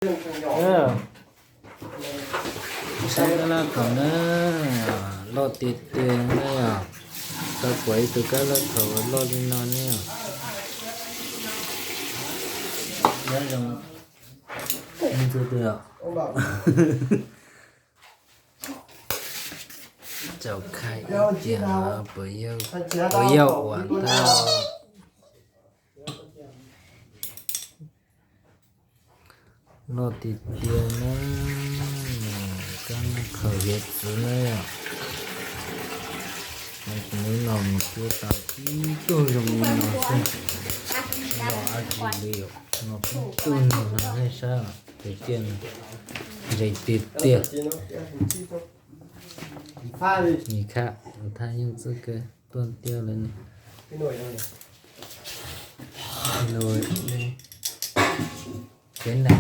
Saib kab laj khaum na, loj tiag tiag na yom. Tau pom ib tug kab laj khaum loj li no ne. Nyob zoo. Txaus khai ib tiag no, puas yog ua ntau. Loj tiag tiag na, kab laj khaum hiav txwv na yom. Hnub no mus cuab tau ib tug zoo li no xwb. Los ab tsi li yom, no peb tug no no nej saib, tus tiaj no ntse tiag tiag. Ni khab thaj yeej txwj kawg tuaj tiag lawm ne. Kev na,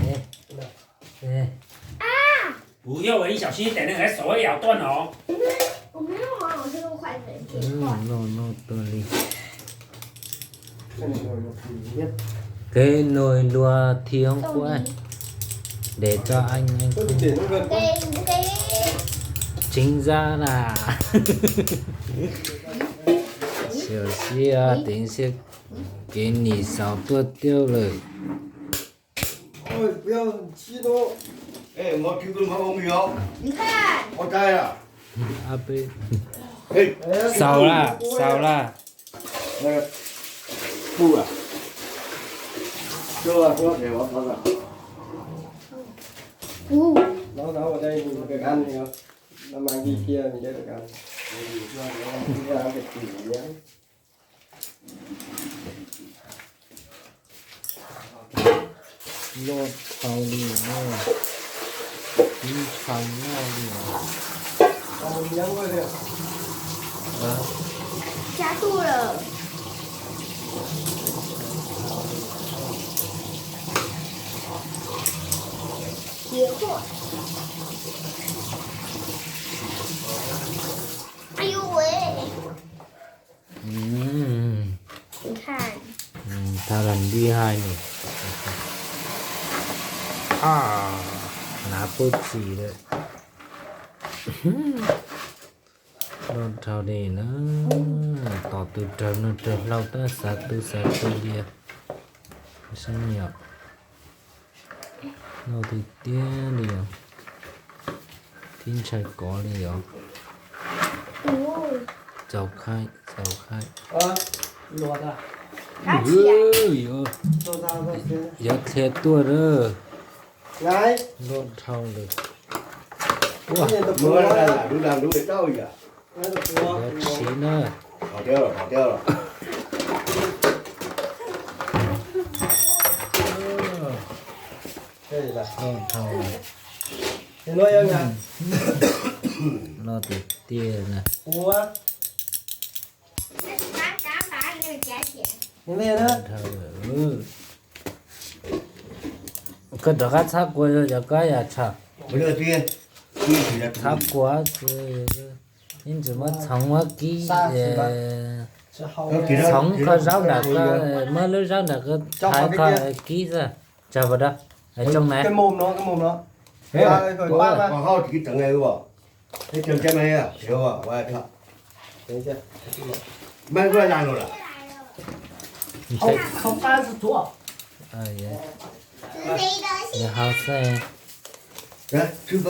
no no tuaj li. Cái nồi lùa thì không có. Để cho anh, anh không. Chính ra là. Xyov sia, tính siab kev nim xaus tuaj tiag lawm. Xaus lawm, xaus lawm. Loj dhau li no, ib txhais noj li no. Ui, 你看，嗯，他很厉害呢。啊，拿不起了。Loj dhau li na, tos tus raug no raug hlau tab xav tu xav tu li. Saib yom, loj tiag tiag li os, tib ntshai kov li os. Txaus khai, txaus khai. Yuav dhia tuaj lawm. Loj dhau lawm. Yuav siv na. Loj dhau lawm. Loj tiag tiag na. Koj rov qab txhab kua cov kab yam tshav. Txhab kua, ib ntsis muab txhoov muab kib, txhoov kho zaub nram ko, muab lub zaub nram ko thaiv kho kib xwb. Tsag pas dab, tsoo na. Hau xwb.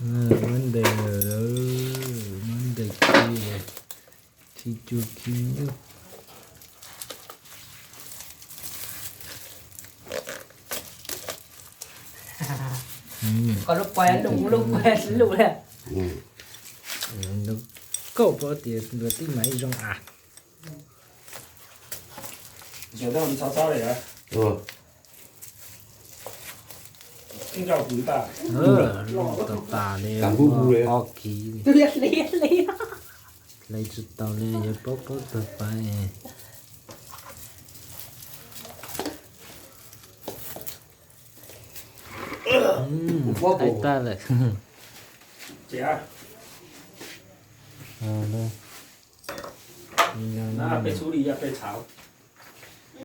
Muab ntes, muab ntes khi, khi cua khi nyuj. Koj lub kua lub lub lub. Koj paub tias luag tib mav zoo a. Loj tas tas li, ob kiv. Hlais tsis tau li, yuav paub paub tawg pais. Hlais tag lawm. Peb xub li yog peb txhav.